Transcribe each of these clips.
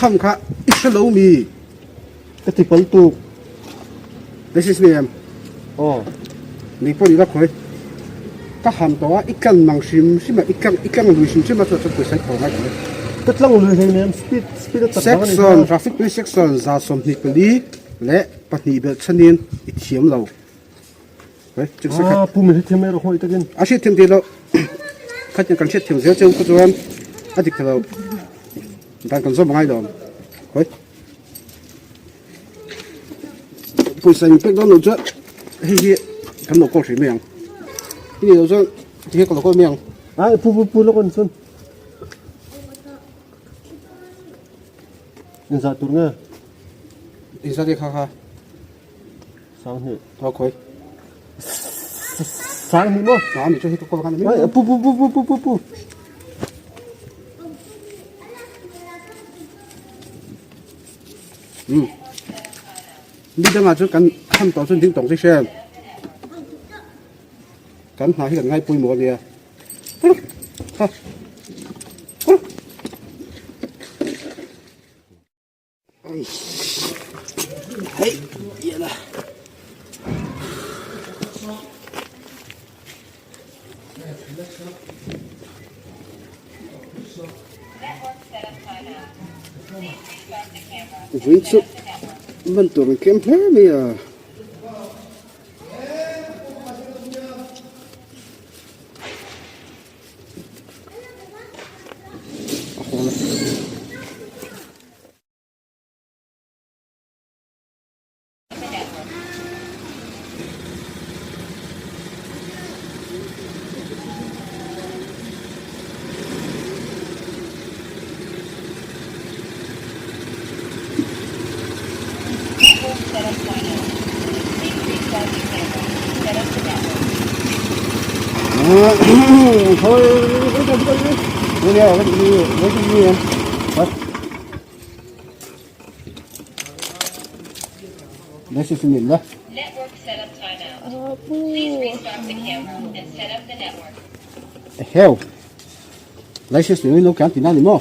ham kha i hre lo mi? Ka ti pal tuk. This is me em. Aw. Ni pawh ni la khawi. Ka ham tawh a, i tlang mang hrim hrim a, i tlang i tlang lui hrim hrim a chuan chuan pawisa i thaw ngai tawh e. Ka tlang lui hlei nem speed speed a chak dang a ni kha. Section, Traffic Police Section 124 belh chhanin i thiam lo. Hei, chik se khat. Ah, pu min hrethiam mai rawh hawi takin. A hriatthiam tih loh. Khatin kan hriatthiam zel cheu kha chuan a dik ta lo. Dan kan zawm angai lo. Hawi. Pawisa in pek dawn lo chuan hei hi kan lo kawl hrih mai ang. I nih loh chuan ti hi ka lo kawl mai ang. Ai pu pu pu lawk an chuan. Inzah tur nge? Inzah te kha kha. Sanghnih. Thaw khawi. Sanghnih maw? A ni chu hei ka kawl khan a ni mai. Pu pu pu pu pu pu pu. Um. Ni dangah chuan kan ham tawh chuan ding tawng chi hre. Kan hna hi kan ngai pawimawh a nia. Ha. Hei, iala. Vawin chu man tur an tlem hle mai a. A hawl a. Heo license nei lo kan ti na ni maw?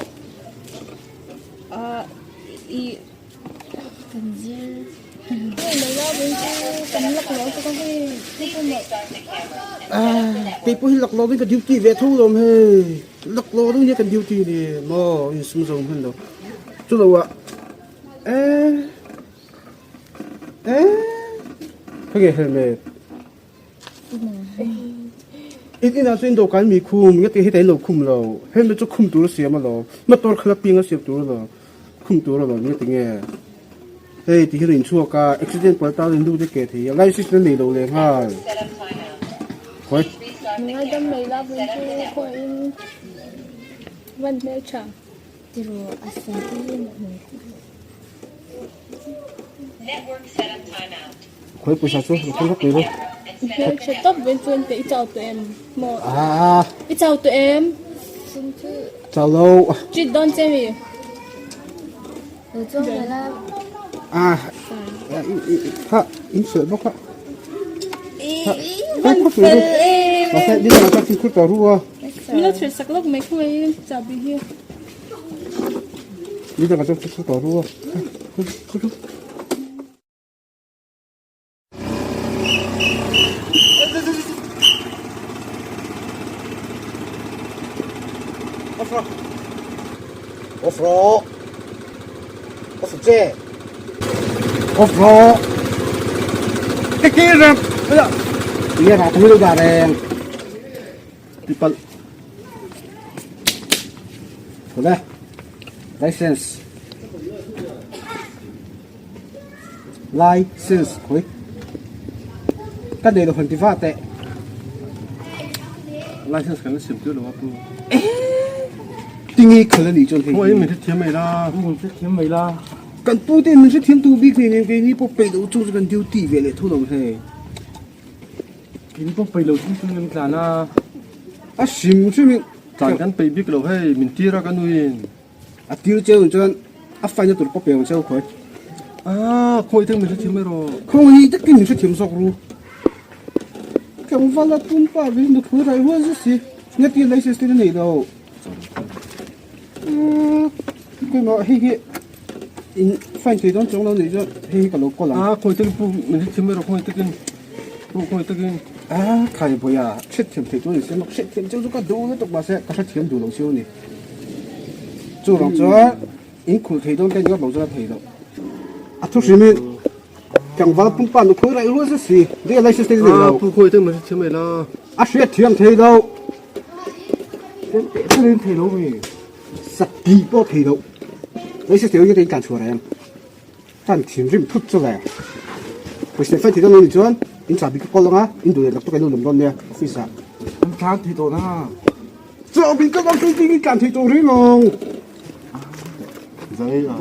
Kei pawh hi laklawh in ka duty ve tho lawm hei laklawh deuh nia kan duty ni maw insum zo hman lo chu lo ah eh eh khawnge helmet in inah chuan dawhkan mi khum nge tih heta in lo khum lo helmet chu khum tur a siam alawm motor khala piang a siam tur alawm khum tur alawm nge tinge hei ti hian a inchhuak a accident palh tan in lut a ke thei a license la nei lo leh nghal khawi. Ngaidam mai la vun chu khawiin van hmeltha. Khawi pawisa chu ka phur vak mai lo. Hmeltha tawp vun chuan te i chau tawh em maw? Aa. I chau tawh em? Chau lo. Treat dawn che mi? À, kha in sửa bốc kha. Van fel e. Mà sẽ đi làm cho xin khút tỏ rua. Mình nó chuyển sạc lốc mấy không ấy chả bị hi. Đi làm cho xin khút tỏ rua. Khút khút. Off rawh. Off rawh. Off che. Off rawh. Cái kia rem. Nghe là tôi đâu đèn. People. Thôi đây. License. License khawi ka nei lo han ti va teh. License kan la siam tir lo a pu. Tinge khal a nih chuan hei. Khawi min hrethiam mai la. Min hrethiam mai la. Kan pu te min hrethiam tu bik hleinem keini pawh peih loh chung chu kan duty ve leh thu lo hei. Keini pawh peih loh chung chuan kan tlan a. A hrim hrim in. Tlan kan peih bik lo hei min tir a ka nuin. A tir cheu chuan a faina tur pawh pe ang cheu khawi. Ah, khawi te min hrethiam mai rawh. Khawi takin min hrethiam zawk ru. Tlangval a pumpa ve nupui rai hual zet si. Nge tir license te na nei lo. Keimah hei hi. In fine thei dawn chuang lo nih chuan hei hi ka lo kawl ang. A khawi takin pu min hrethiam mai rawh khawi takin pu khawi takin. A khai vawi a hrethiam thei chu a ni sia hrethiam chu chu ka duh lutuk mahse ka hrethiam duh lo chiu a ni. Chuvang chuan in khulh thei dawn te ni lo chuan a thei loh. A thu hrim in tlangval pumpa nu khawi raih rual zet si dei a license te nei lo. A pu khawi takin min hrethiam mai la. A hrethiam thei lo. Tlem teh tlem thei lo mi. Sati pawh thei loh. License tih hi tlan chhuah reng. Tlan thinrim thut chu le. Pawisa fai thei dawn lo nih chuan in chahbi ka kawl anga in duh leh tak tak in lo lawm dawn nia office ah. An tlan thei tawh na. Chahbi ka kawl chu in tlan thei tawh reng ang. Zai a.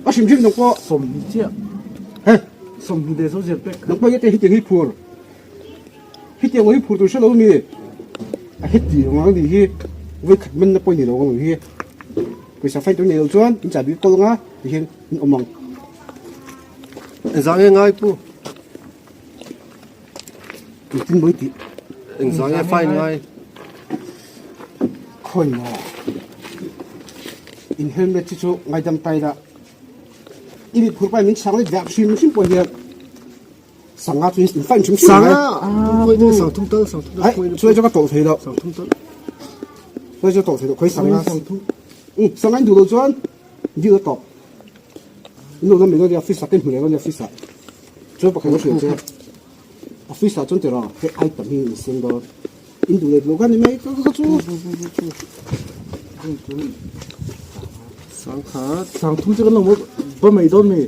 A hrim hrim nang pawh. 20 chiah. He. 20 leh zo zir pek. Nang pawh heti hetiang hi phur. Hetiang hi phur tur hre lo mi. A heti ang ang nih hi vawi khat man na pawh ni lo ang hi. Pawisa fai tur nei lo chuan in chahbi kawl anga ti hian in awm ang. Engzah nge ngai pu? Engtin mawi tih? Engzah nge fine ngai? Khawi maw? In helmet hi chu ngaidam tai la. I mi phur pai min chhang let vek hrim hrim pawh hian Sanga chu in fine hrim hrim Sanga khawi sang thum tal sang thum tal ai chuai chu ka tawlh thei lo sang thum tal chuai chu tawlh thei lo khawi sanga sang thum um sanga in duh lo chuan dil a tawp in lo la mai dawn office ah ka inhmu leh dawn office ah chuan pakhat ka hrilh che office ah chuan tiraw hei item hi in sem dawn in duh leh duh lo kha ni mai ka chu sang khat sang thum chu kan lo ba mai dawn mi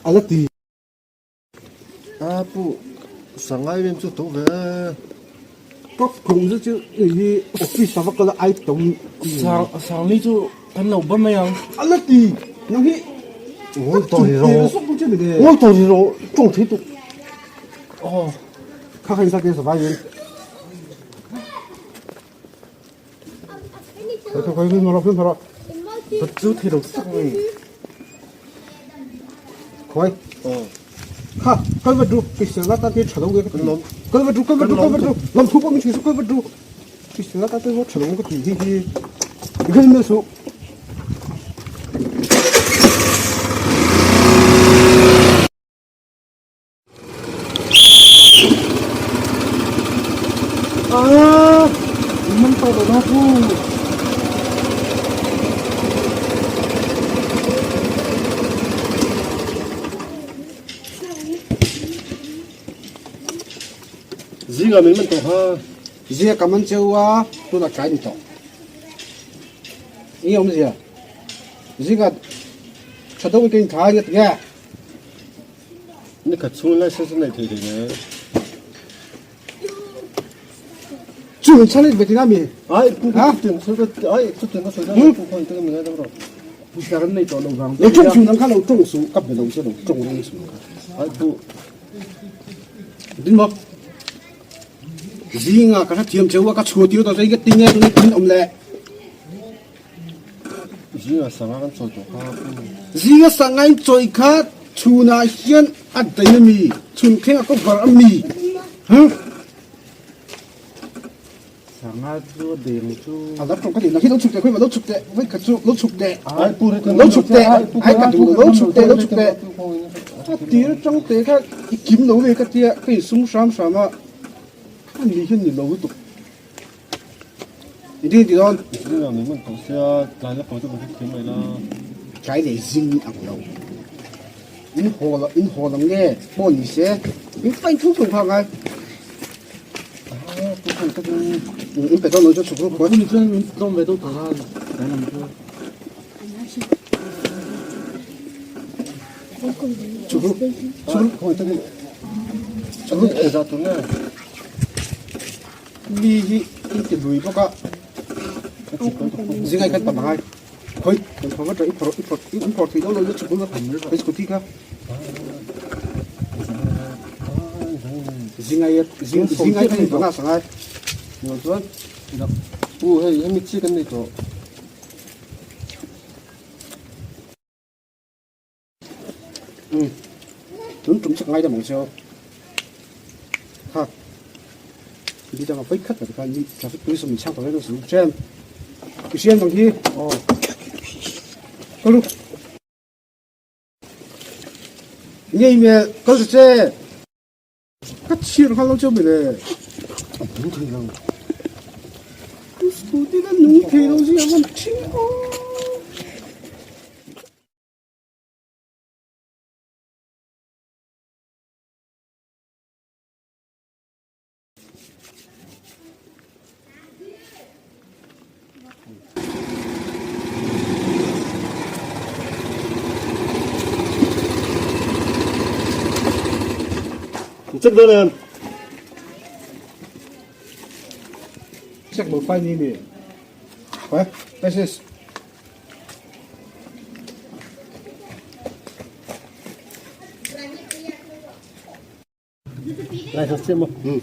ala ti A pu sangai em chu to ve. Ka khum chu chu hi office a va kal a ai to Sang sangli chu kan lo ba mai ang. A la ti nang hi Ngol to ri ro. Ngol to ri ro tawng thei tuk. Oh kha kha in sa te sa vai in. Khoi khoi khoi khoi khoi khoi Bat chu thei lo sak mai. Khoi. Kha kal va du pisela ta te thalo ge ka ti. Kal va du kal va du kal va du. Lam thu pa min chu kal va du. Pisela ta te ho thalo ka ti hi hi. Gel me su. Ah, man to lo na pu. Zinga min man to ha. Zia ka man cheu a, tuna tlai ni tawh. Nge awmzia? Zinga tha deuh in ka inthla a nge tinge? Ni khat chhung license a nei thei thei ne. Chu in chhan ve tina mi. Ai pu ka tin chu ka ai chu tin ka soi da pu khoi te mi da ro. Pu sa kan nei to lo vang. Le chung su nang kha lo tong su kap be lo che lo tong reng su kha. Ai pu. Din mo. Zinga ka thiam cheu ka chu tiu to chei ka tinge tu ni tin om le. Zinga sanga kan chawi tawh kha pu. Zinga sanga in chawi kha chhunah hian a daih a mi, chhun thleng a cover a mi. Huh? Sanga chu a deng chu. A lo tawng ka ti, nang hi lo chhuk teh, khawi lo chhuk teh, vawi khat chu lo chhuk teh. Ai pu ri Lo chhuk teh, ai ka duh lo, lo chhuk teh, lo chhuk teh. A tir atang teh kha i kim lo ve ka tia, ka insum hram hram a, a ni hian ni lo lutuk. I ding ti dawn. Zing ang man tawh sia tlai la pawh chu ka hrethiam mai la. Tlai leh zing ang lo. In haw lo in haw lang nge pawh ni se in fain thung thung kha ngai. Ah tu khan tak in. In pe dawn lo chu chhuk ruk khawi. Ni chuan min tlawm ve deuh tawh a tlai lam chu. Chhuk ruk chhuk ruk khawi tak in. Chhuk ruk engzah tur nge. Mi hi in ti lui bawk a, zingai khan tam angai. Khawi kan phawrh vat rawh, i phawrh i phawrh i phawrh thei dawn lo chu chhuk vat hei scooty kha. Zingai zing zingai khan in bonus angai. Ni chuan pu hei hemi chi kan nei tawh. Tun tum chak ngai dam ang che ha đi ra vết khát cả ni traffic police mình sang tàu lên nó xem cái xem bằng gì ồ có lúc. Ngei me kal ta che. Ka chhiar nghal lo cheu mai le. A nung thei lo. Scooty ka nung thei lo zia van thing aw. Check dawn em? Check mo fai ni mi. Khoi, license. License chiah maw? Um.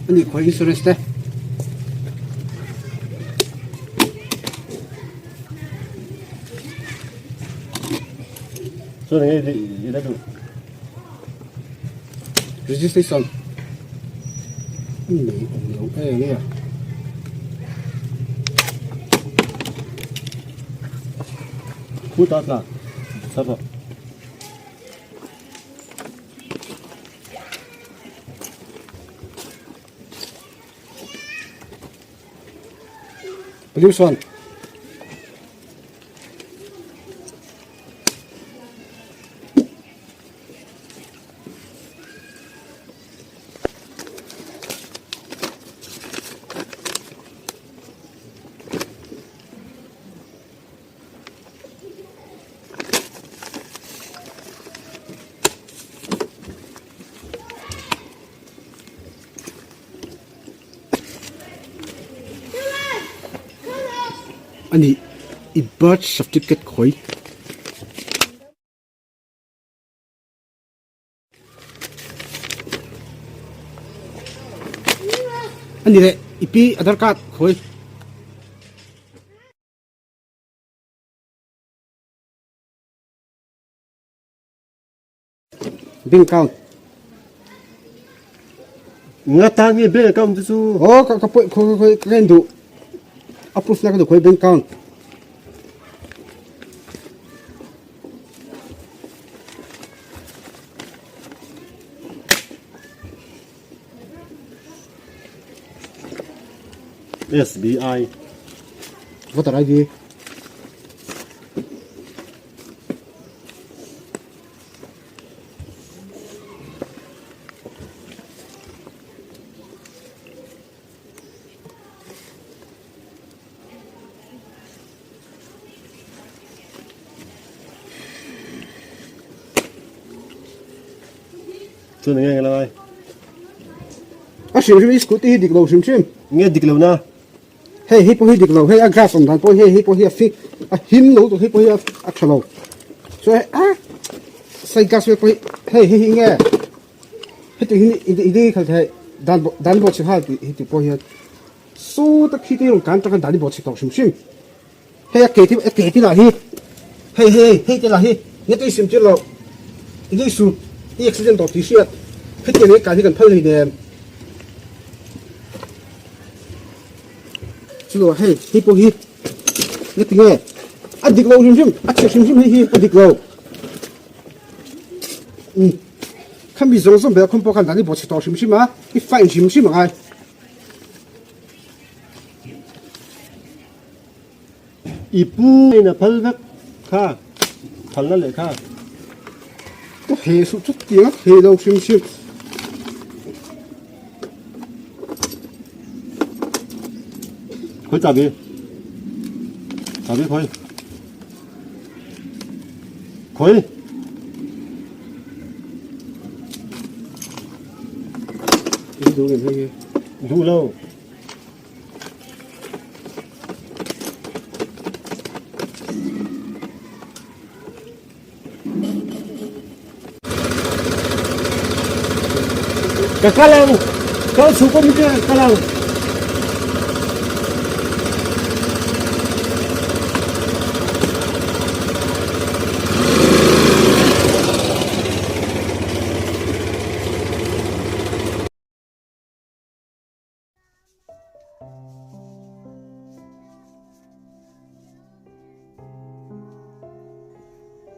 Ani khoi insurance te. Chuan enge i la duh? Registration. Nei awm lo em a. Khu ta tla. Sapa. Pollution. Ani i birth certificate khawi. Ani le i pi Aadhar card khawi. Bank account. Nga ta nge bank account chu chu. Oh ka ka poi khoi khoi ka en duh. A proof na ka duh khoi bank account. SBI. Voter ID. Chuan enge nge lai? A hrim hrim i scooty hi dik lo hrim hrim. Nge dik lo na? Hei hei pawh hi dik lo, hei a grass awm dan pawh hi hei pawh hi a fi a him lo tur hei pawh hi a tha lo. Chuan hei a side glass vel pawh hi hei hei hi nge heti hi i ding khalh thei dan dan bawh chhe nghal tih heti pawh hian saw tak khi te rawn kan tak a dan i bawh chhe tawh hrim hrim. Hei a ke te a ke te lah hi hei hei hei te lah hi nge te i sim tir loh i ding su i accident tawh tih hriat hetiang hi kan hi kan phal hlei nem. Chulo hei hei pawh hi nge tinge a dik lo hrim hrim a chhe hrim hrim hei hi a dik lo um khami zawng zawng ber khawm pawh khan dan i bawh chhe tawh hrim hrim a i fine hrim hrim angai. I pu in a phal vek kha phalna leh kha. Ka he suh chu tiang a thei lo hrim hrim. Khawi chabi? Chabi khawi? Khawi? I duh em hei hi? Duh lo. Ka kal ang kal chhuk awm te ka kal ang.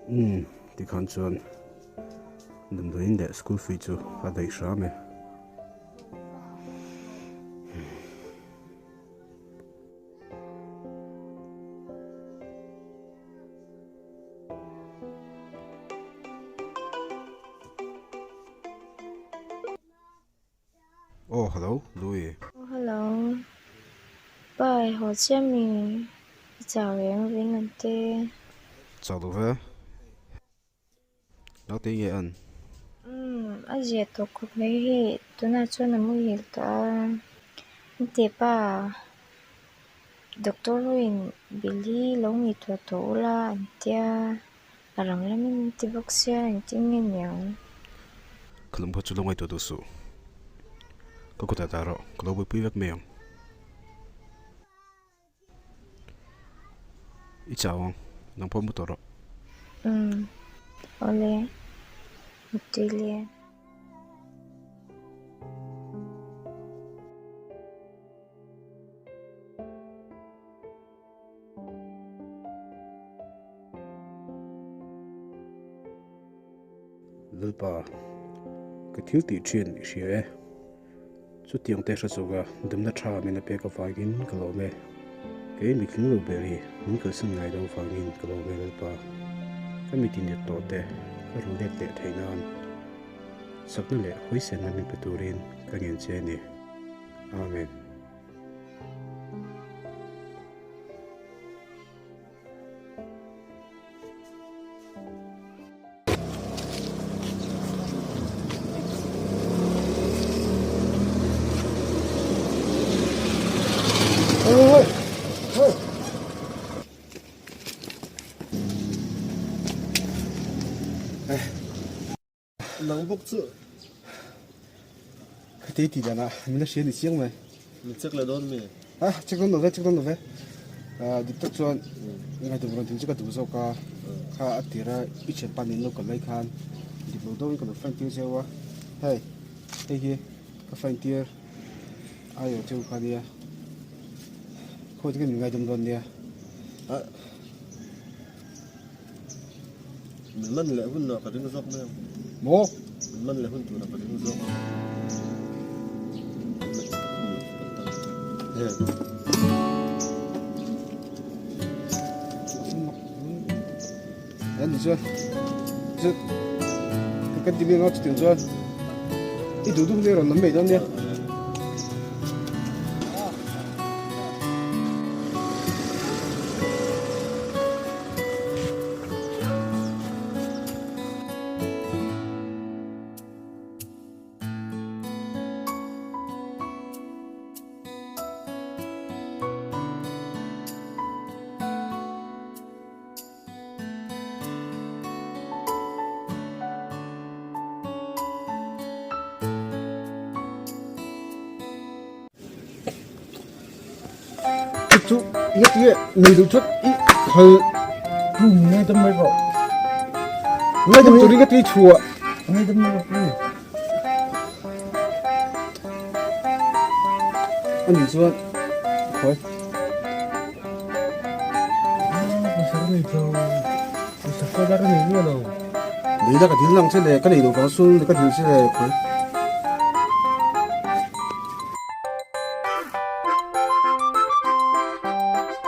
Umm tikhan chuan damdawiin leh school fee chu a daih hram e. Aw hello Louie. Aw hello Bye haw chiah mi i chau reng reng ang te. Chau lo ve. Naute nge an? Umm a zia tawh khawp mai hei tunah chuan a muhil tawh a Heti pa Doctor hoin bill hi lo ngaihtuah tawh ula an tia a rang lamin an ti bawk sia engtin nge niang? Ka lung kha chu lo ngaihtuah duh suh. Ka kutah dah rawh ka lo buaipui vek mai ang. I chau ang, nang pawh mu tawh rawh. Umm, awle, muttui le. Lalpa, ka thil tih thin i hria e. Chutiang te hre chauh a, dumna tha min a pek avangin ka lawm e. Kei mitling lo ber hi min kalsan ngai lo avangin ka lawm e Lalpa. Ka mit inlet tawh te ka rawn let leh theih nan chakna leh huaisenna min pe turin ka ngen che a ni. Amen. Nang bawk chu. Ka tei tih danah min la hria ni chiang mai. Min check leh dawn mi? Ha, check dawn lo ve, check dawn lo ve. Dik tak chuan ngaihtuah rawn tin chu ka duh zawk a, kha a tira i thianpa nen lo kal lai khan dik lo deuhin ka lo fine tir zeuh a, hei, hei hi ka fine tir aiawh cheu kha nia, khawi te khan min ngaidam dawn nia. Min man leh hun ah ka ring zawk mai ang. Maw? Min man leh hun tur ah ka ring zawk ang. An ni chuan chu ka ti vel ngawt chutiang chuan i duh duh hle rawn lam mai dawn nia. Chu nge tinge nei duh chuan i phal pu ngai dam mai rawh ngai dam turin ka tui chhuah ngai dam mai rawh pu ani chuan khawi Leila ka dil lang che le ka nei lo vang sul ka dil che le khawi.